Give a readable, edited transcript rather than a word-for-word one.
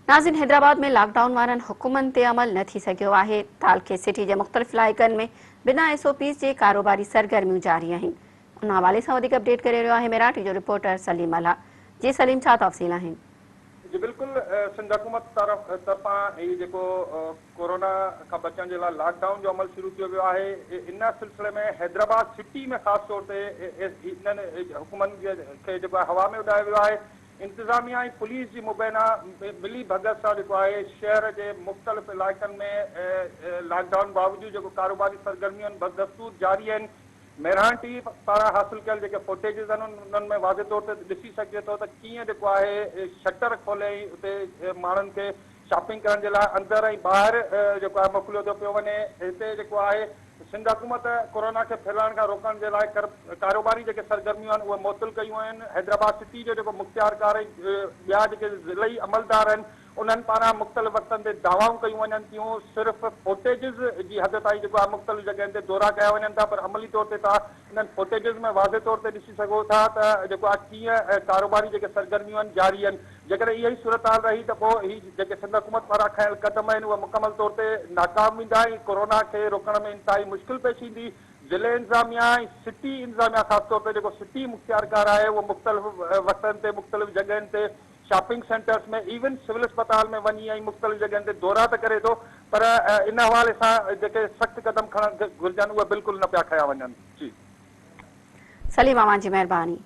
ناظرين Hyderabad ۾ lock down وارن حڪمن تي عمل نه ٿي سگهيو آهي، تعلقي سٽي جي مختلف علائقن ۾ بنا ايس او پيز جي ڪاروباري سرگرميون جاري آهن، ان حوالي سان وڌيڪ اپڊيٽ ڪري رهيو آهي ميراٽي جو رپورٽر سليم ملاح، جي سليم ڇا تفصيل آهن؟ جي بلڪل سنڌ حڪومت طرفان هي جيڪو ڪورونا کان بچڻ جي لاء لاڪ ڊائون جو عمل شروع ڪيو ويو آهي ان سلسلي ۾ حيدرآباد سٽي ۾ خاص طور تي انهن حڪمن کي جيڪو آهي هوا ۾ اڏايو ويو آهي انتظاميا ۽ پوليس جي مبينا ملي ڀڳت سان جيڪو آهي شهر جي مختلف علائقن ۾ لاڪ ڊائون باوجود جيڪو ڪاروباري سرگرميون آهن بدستور جاري آهن مهراڻ ٽي وي پاران حاصل ڪيل جيڪي فوٽيجز آهن انهن ۾ واضح طور تي ڏسي سگهجي ٿو ته ڪيئن جيڪو آهي شٽر کولي اتي ماڻهن کي شاپنگ ڪرڻ جي لاء اندر ۽ ٻاهر جيڪو آهي موڪليو ٿو پيو وڃي هتي جيڪو آهي سنڌ حڪومت ڪورونا کي ڦهلائڻ کان روڪڻ جي لاء ڪاروباري جيڪي سرگرميون آهن اهي معطل ڪيون آهن حيدرآباد سٽي جو جيڪو مختيارڪار ۽ ٻيا جيڪي ضلعي عملدار آهن انهن پاران مختلف وقتن تي دعوائون ڪيون وڃن ٿيون، صرف فوٽيجز جي حد تائين جيڪو آهي مختلف جڳهين تي دورا ڪيا وڃن ٿا پر عملي طور تي توهان انهن فوٽيجز ۾ واضح طور تي ڏسي سگهو ٿا ته جيڪو آهي ڪيئن ڪاروباري جيڪي سرگرميون آهن جاري آهن جيڪڏهن اها ئي صورتحال رهي ته پوء هي جيڪي سنڌ حڪومت پاران کنيل قدم آهن اهي مڪمل طور تي ناڪام ويندا ۽ ڪورونا کي روڪڻ ۾ انتهائي مشڪل پيش ايندي ضلعي انتظاميا ۽ سٽي انتظاميا خاص طور تي جيڪو سٽي مختيارڪار آهي اهو مختلف وقتن تي مختلف جڳهين تي شاپنگ سينٽرز ۾ ايون سول اسپتال ۾ وڃي ۽ مختلف جڳهين تي دورا ته ڪري ٿو پر ان حوالي سان جيڪي سخت قدم کڻڻ گهرجن اهي بلڪل نه پيا کنيا وڃن. جي. سليم اوهان جي مهرباني.